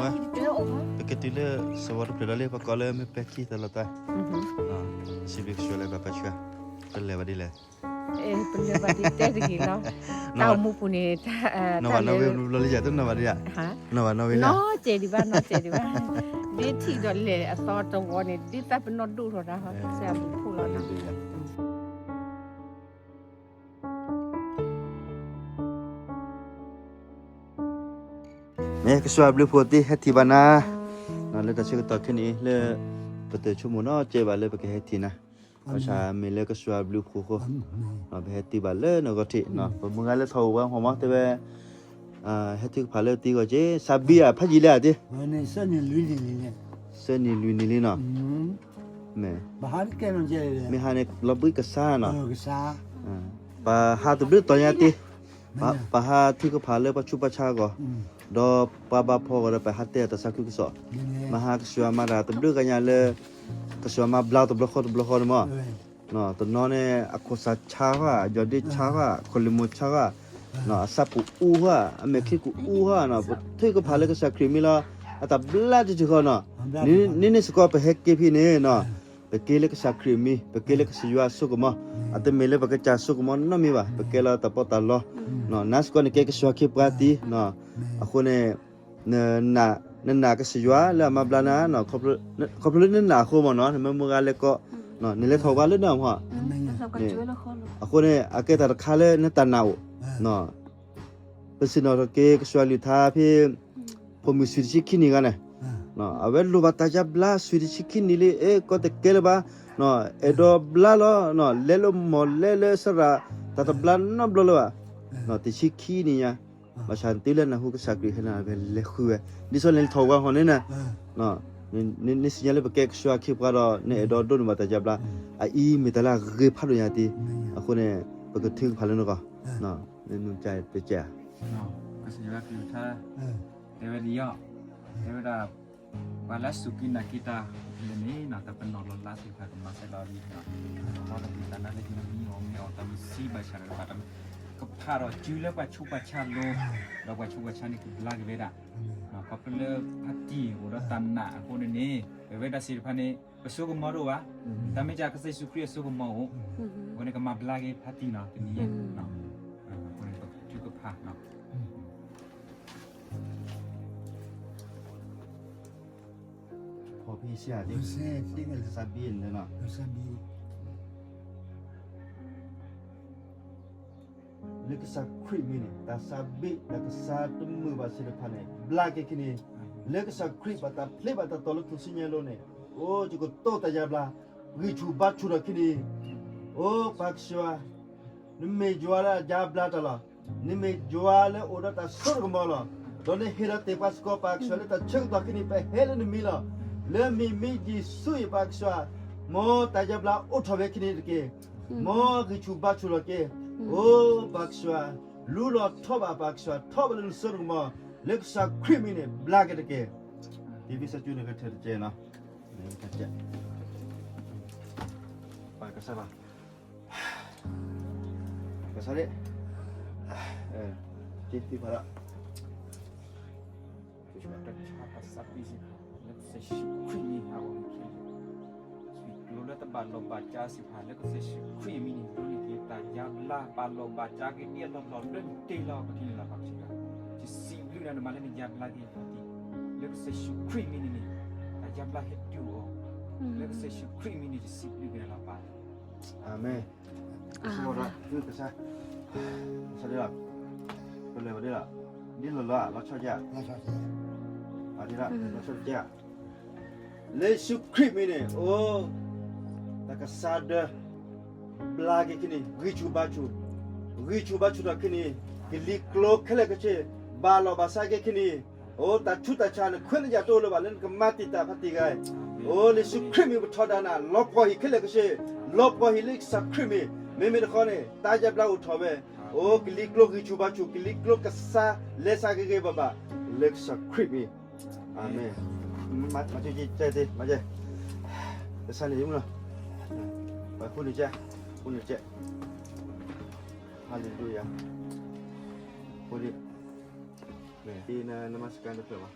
Kita kira orang. Pakai tu le, sawat tu dah le, pakak le, me peki tak letak. Mhm. Ah, si bik suai le bapa cakap. Telah badi le. Eh, pernah badi teh lagi no. Tahu mu pun ni, tak, eh, no, tak no, le. Belum lihat tu, no, badi ya? Ha? No, no, no. No, cek di mana, no, cek di mana. Dia tidak le, asal tu ni, dia tak pernah duduk dah. Eh. Saya pun pulang dah. ແມ່ ກະຊວຍບລູໂພຕິ ແຮັດທີບານາເນາະ ແລ້ວຕາເຊກະຕໍຂຶ້ນອີເລີ ປະເຕີຊູມູເນາະ ເຈບາເລີ ປະເກເຮັດທີນະ ປະຊາເມເລີ ກະຊວຍບລູໂພໂຄເນາະ ໄປເຮັດທີບາເລີເນາະ ກໍທີເນາະ ປະເມີງານເລີ ເທົ່າວ່າຫົວໝໍ ແຕ່ວ່າ ອ່າ ເຮັດຖືກພາເລີ ຕີກໍເຈ ຊາບີອະ ພະຈີແລຕິ ເອີ ໃນເຊິ່ນນີ້ລຸຍນີ້ນີ້ ເຊິ່ນນີ້ລຸຍນີ້ລີເນາະ ອືມ ແມ່ ບາຫານແກ່ນຳເຈເລີຍ ແມ່ຫາໃນລອບບຶດກະຊາເນາະ ເອີ ກະຊາ ອ່າ ປະຫາຕະບລຶດຕອນຍາຕິ ປະ ປະຫາທີ່ກະພາເລີ ປະຊຸປະຊາກໍ ອືມ ດອກປະບາພໍກໍໄດ້ໄປຫາແຕ່ຕະສາຄືກະສອບ ມະຫາກະຊວຍມາດາຕະບລຶກກະຍາເລີ ກະຊວຍມາບລາວຕະບລຶກຂໍຕະບລຶກຂໍນະໝໍ ເນາະ ຕະນອນແນ່ ອາໂຄສາຊາວະ ຍອດດີຊາວະ ຄົນລິໂມຊາວະ ເນາະ ອາຊາປູອູຮະ ອາເມຄິກູອູຮະເນາະ ຖືກະພາເລີ ກະຊວຍຄຣິມມີລະ ອາຕາບລາຈະຈື່ເຂົາເນາະ ນີ້ ນີ້ ນີ້ສະກອດໄປເຮັດເກພີເນເນາະ ປະເກເລກະຊາຄຣິມມີ ປະເກເລກະຊາຍວາສຸກະມໍ ອາຕະເມເລປະກະຈາສຸກະມໍນະມີວະ ປະເກລະຕາປໍຕາລໍ ເນາະ ນາສະກອນເນເກກະຊວຍເຄປາຕີ ເນາະ ອາໂຄເນ ເນນາ ເນນາກະຊາຍວາ ແລະມາບລານາ ເນາະ ຂອບຄຸນ ຂອບຄຸນເນນາໂຄມໍເນາະ ເນເມໂມຣາເລກະ ເນາະ ເນເລທອວາເລນາ ອາໂຄເນ ອາເກຕາຕະຄາເລ ເນຕານາໂອ ເນາະ ເປັນຊິນອນເກກະຊວຍລິທາພີ ພວມມີສຸຍຕິຊິຄິນີກັນນະ ເນາະ ອາເວດໂລບາຕາຍາບລາ ສຸຍຕິຊິຄິນີລີ ເອ ກໍຕະເກລະບາ ເນາະ ເອໂດບລາລໍ ເນາະ ເລໂລມໍເລເລສະຣາ ຕາຕະບລານອບລອລະບາ ເນາະ ຕິຊິຄີນີຍາ ມາຊານຕິເລນະ ຫູກະຊາກຣີເຮນາເວເລຄູເວ ດິຊອນເລນທອກວາຮອນເນນະ ເນາະ ນິ ນິ ນິຊິຍາເລປະແກກະຊວຍເຄປາລໍ ເນເອໂດໂດນບາຕາຍາບລາ ອາອີເມຕາລາເຣພາໂດຍາຕິ ອາໂຄເນ ປະກະຖືກພາເລນະກໍ ເນາະ ເນນຸນຈາຍເປແຈ ເນາະ ກະຊະຍາຄືທາ ເອີ ເຕເວດີຍອ ເຕເວດາ ວາລະສຸກິນາກິຕາ ເລນີ ເນາະ ຕະປະນອກລອລາ ສິພາກະມາໄຊລອລີ ເນາະ ເນາະ ຕະປິຕານາ ເລນີ ໂອເມ ອອຕາມິຊີ ບາຊາລະບາຕາ ກະພາດອກຈື່ເລີ ປາຊຸປາຊາໂລ ດອກປາຊຸປາຊານີ້ຄືບລາກເວດາ ເນາະ ຂອບຄຸນເລີ ພາຕີ ໂອດອຕານາ ໂຄເນເນ ເວດາສິພາເນ ປະໂຊກະມໍໂດວະ ຕາເມຈາກະເຊຊູຄຣິສໂຊກະມໍ ໂອ ໂອເນກະມາບລາເກພາຕີເນາະ ເປັນນີ້ເນາະ ໂອເນກະມາບລາເກພາຕີເນາະ ໂອເນກະມາບລາເກພາຕີເນາະ ພໍພີເຊຍຕິ ເຊຍຕິ ຊາບີນເນາະ ຊາບີນ ເລກະຊາຄຣິມມີເນ ຕາຊາບີ ຕາກະຊາຕະມືບາເຊລະພາເນ ບລາເກຄິນີ ເລກະຊາຄຣິບາຕາເພລບາຕາຕໍລະທຸຊິຍາໂລເນ ໂອ ຈຸກະໂຕຕາຍາບລາ ຣີຊູບາຊູດອກຄີນີ ໂອ ປາກຊວາ ນະເມໂຈວາລາຍາບລາຕາລາ ນະເມໂຈວາລາໂອດອຕາໂຊກະມໍລາ ດອນເນເຮລາເຕປາສະກອປາກຊວາ ເລຕາເຊີກຕອກຄີນີ ປະເຮລະນະມີລາ ເລມີມີຈີຊູຍປາກຊວາ ມໍຕາຍາບລາໂອທອເວຄີນີຕະເກ ມໍຣີຊູບາຊູດອກເກ ໂອ ປາກຊວາ ລູລອທອບອາປາກຊວາ ທອບອາເລນໂຊກະມໍ ເລກະຊາຄຣິມມີເນ ບລາເກຕະເກ ທີວີສະຈູນກະເທີຕະເຈເນາະ ປາກກະຊາລາ ກະຊາເດ ເອີ ຈິດຕິພາລະ ເລກະຊາຄຣິມມີ ເລກະຊາຄຣິມມີ ເຮົາເຄ ໂລລະຕະບາດໂລບາຈາສິພາ ເລກະຊາຄຣິມມີ ໂລນິເກຕາຍາບລາປາໂລບາຈາເກເນຍລອລອເລີນເຕລອກະທິລາປາກຊິກາ ຈິຊິບລືນາມາເລນຍາບລາເກ ເລກະຊາຄຣິມມີ ຕາຍາບລາເຮັດຢູ່ ເລກະຊາຄຣິມມີ ຈິຊິບລືນາລາປາ ອາເມນ ອາ ໂຊລະ ຄືກະຊາ ຊາເດລະ ເປັນເລີຍວ່າເດລະ ດິນລະລະ ລະຊອຍາ ລະຊອຍາ ອາດີລະ ລະຊອຍາ ເລຊູຄຣິດມີເນ ໂອ ຕາກະຊາເດີ ບລາເກຄິນີ ຣີຊູບາຊູ ຣີຊູບາຊູຕາຄິນີ ກິລີໂກລເຄເລກະເຊ ບາລອບາຊາເກຄິນີ ໂອ ຕາຊູຕາຊານ ເຄວນຍາໂຕລະບາເລນກະມາຕິຕາພາຕິໄກ ໂອ ເລຊູຄຣິດມີ ປະທອດານາ ລອບພອຮີເຄເລກະເຊ ລອບພອຮີເລກສາຄຣິດມີ ເມເມຕະຄອນເນ ຕາຍາບລາໂອທອເວ ໂອ ກິລີໂກລຣີຊູບາຊູ ກິລີໂກລກະຊາ ເລຊາເກເກບາບາ ເລກສາຄຣິດມີ ອາເມນ ມາ ມາເຈ ເຈ ເຈ ມາເຈ ເຈ ສາເນ ມາ ໄປຄຸນເຈ ຄຸນເຈ ຮາເລລູຍາ ຄຸນ ເມ ທີ່ນະ ນະມັດສະການເດີ ເພິ່ນວ່າ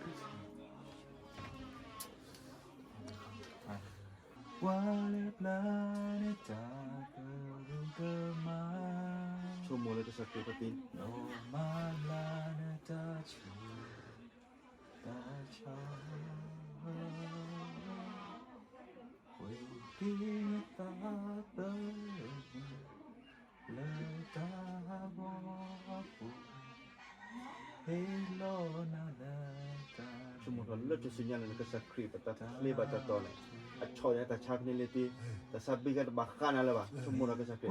Semua le ka sakit pati. ສົມມຸດວ່າເລີກຈະສຸຍຍາມໃນກະສັດຄຣິດ ບາດຕາເລ ບາດຕາຕໍ່ນະ ອາຊໍຍາຕາຊາກນີ້ເລີຍຕິ ຕາຊາບິກະຕາບາຄານະລະວະ ສົມມຸດວ່າກະສັດຄຣິດ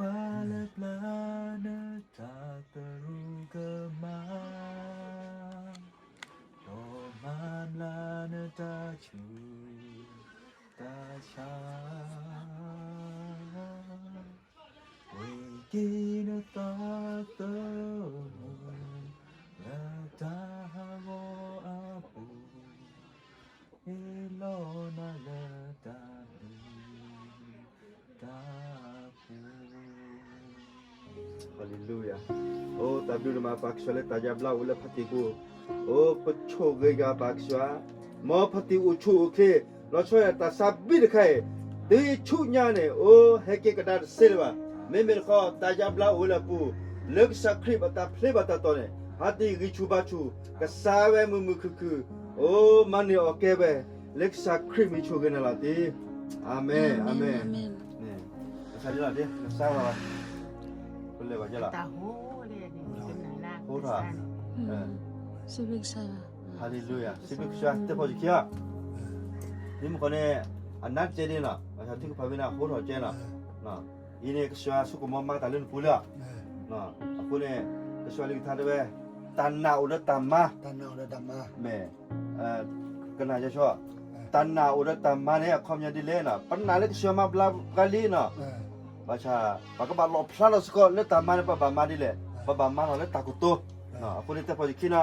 Haleluya. ໂອ ຕາບດຸນມາປາກຊວາເລີຍ ຕາຢາບລາວເລີຍ ພະຕິກູ ໂອ ປະໂຊເກຍກາປາກຊວາ ມໍພະຕິອູຊູໂອເຄ ລອຊອຍຕາຊາບິດໄຄ ຕີຊຸຍາເນ ໂອ ແຮເກກະດາເຊລະບາ ເມເມນຄໍ ຕາຢາບລາໂອລາປູ ເລິກສາຄຣິບາຕາເພລບາຕາຕໍເນ ພະຕິກິຊູບາຊູ ກະຊາແວມືມືຄືຄື ໂອ ມາເນອອເກແວ ເລັກສາຄຣິບມີໂຊເກນາລາຕິ ອາເມນ ອາເມນ ອາເມນ ອາເມນ ນີ້ ກະຊາດີລາຕິ ກະຊາລາ ເພິ່ນເລີຍວ່າຈະລາ ຕາໂຫເລີຍນີ້ ເປັນນາລາ ໂຫທາ ເອີ ຊິວິກຊາ Haleluya. Sibi Ksua, te po jikia. Ni mo kone, anat jeni na, asa tiku pamina horo jena. Na. Ine Ksua suku mo mata lun pula. Na. Aku ne, Ksua lagi tade we. Tana uda tama. Tana uda tama. Me. Eh, kena ja so. Tana uda tama ne, akom nya dile na. Pernah le Ksua ma bla kali na. ບາຊາ ປາກະບາດຫຼອກພລາດລະສະກອດ ເລີກຕາມມາ ເລີກປະບາມາດີແຫຼະ ປະບາມາເນາະ ເລີກຕາກຸໂຕເນາະ ອາ ອາ ຄົນນີ້ແຕ່ພໍຊິຄິດນະ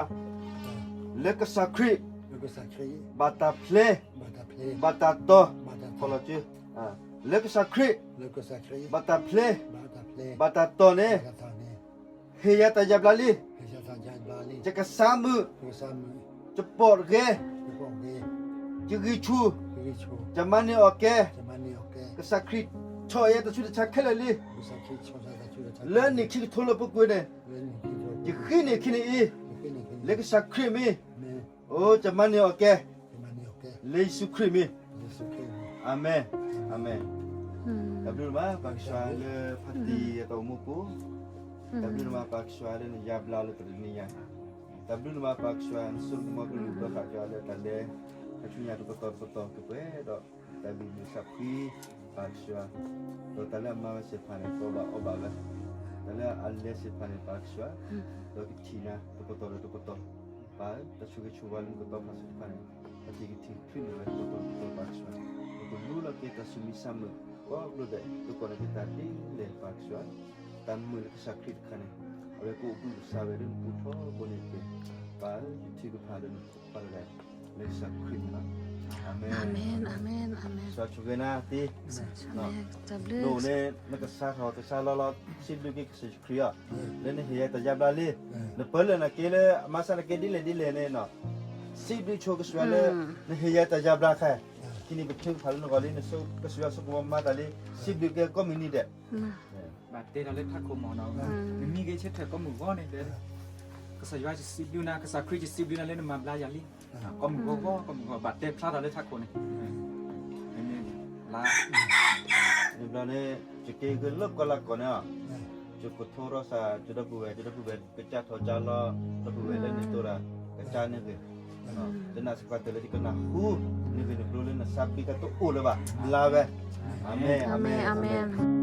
ເລີກກະສາຄຣິ ເລີກກະສາຄຣິ ບາດຕາເພລ ບາດຕາເພລ ບາດຕາຕໍ ບາດຕາຕໍ ຂໍລະຈື່ ອາ ເລີກກະສາຄຣິ ເລີກກະສາຄຣິ ບາດຕາເພລ ບາດຕາເພລ ບາດຕາຕໍເນ ບາດຕາເນ ເຮຍາຕາຢາບລາລີ ເຮຍາຕາຢາບລາລີ ຈະກະສາມມື້ ຈະກະສາມມື້ ຈະປອດເກ ຈະປອດເກ ຈະກິຊູ ຈະກິຊູ ຈະມາເນອອກແກ ຈະມາເນອອກແກ ກະສາຄຣິ ຊອຍຕາຊຸດຕາຊາເຄລາລີ ກະສາຄຣິ ຊອຍຕາຊຸດຕາຊາ ເລີນນີຄີໂທລະປຸກຸຍເນ ເລີນນີຄີໂທລະປຸກຸຍ ຈະຄີເນຄີເນອີ ຈະຄີເນຄີເນ ເລີກກະສາຄຣິມີ ມີ ໂອ ຈະມາເນອອກແກ ຈະມາເນອອກແກ ເລຊູຄຣິດມີ ເລຊູຄຣິດມີ ອາເມນ ອາເມນ ອືມ ຕາບດຸນມາ ປາກຊວາເລີພະຕີ ອືມ ຕາໂອມຸກຸ ອືມ ຕາບດຸນມາ ປາກຊວາເລີຍາບລາວເລີປະເດນຍາ ຕາບດຸນມາ ປາກຊວາ ສຸນມາກຸລຸ ປາກຊວາເລີຕາເລ ຄະຊຸຍາຕຸກະຕໍ ຕຸກະຕໍ ຕຸກະແປດອກ ຕາບິນສັບພີປາກຊວາ ໂຕຕາເລມາເວເສພາເນ ໂຕບາອອບາເວ ຕາເລອາເລເສພາເນປາກຊວາ ໂຕກິທີນາ ຕຸກະຕໍ ຕຸກະຕໍ ປາ ຕາຊຸເກຊູວາລຸນກະຕໍ ພາສຸພາເນ ປະຕິກິທິນທຶນເວ ຕຸກະຕໍ ຕຸກະຕໍ ປາກຊວາ ໂຕກຸລູລະເກຕາສຸມິສາເມ ກໍກະເດ ຕຸກະເນ ເກຕາຕິເລ ປາກຊວາ ຕາມມືລະກະສາຄຣິດຄະເນ ອາເວໂກບຸສາເວເດີນປູທໍໂກເນເກ ປາ ຢູທູກະພາເດີນ Pada Yesus Kristus. Amin. Amin, amin, amin. Suatu genati. Amin. No ne nakasa ho kasa lolo sidu ke Yesus Kristus. Le ne hiya ta jabla le. Ne pele na kele masa na ke dile dile ne no. Sidu cho ke suale ne hiya ta jabla ka. Kini betul kalau no kali ne so ke suale so kuma mata le sidu ke komini de. ບາດເຕດເຮົາເລີຍທັກໂຄໝໍເນາະ ອືມ ມັນມີເກເຊັດເທີກໍໝູວໍນີ້ເດີ ກະສາຍວາຈະຊິບຢູ່ນະ ກະສາຄຣິຈະຊິບຢູ່ນະ ເລີຍມາບລາຢາລີ ອືມ ກໍໝູວໍ ກໍໝູວໍ ບາດເຕພລາດເຮົາເລີຍທັກໂຄນີ້ ອືມ ນີ້ລາ ນີ້ບາດນີ້ຈະເກເກີນເລີບກໍລະກໍເນາະ ອືມ ຈະໂຄໂທໂຣຊາ ຈະດອກເວ ຈະດອກເວ ກະຈາທໍຈາລໍ ດອກເວ ອືມ ເລີຍນີ້ໂຕລະ ກະຈານີ້ເກ ອືມ ຈະນາສະກາເຕເລີຍກະນາ ອືມ ນີ້ເກ ໂຕເລີຍນະ ຊາບີກະໂຕໂອເລີຍບາ ອືມ ລາເວ ອາເມນ ອາເມນ ອາເມນ ອາເມນ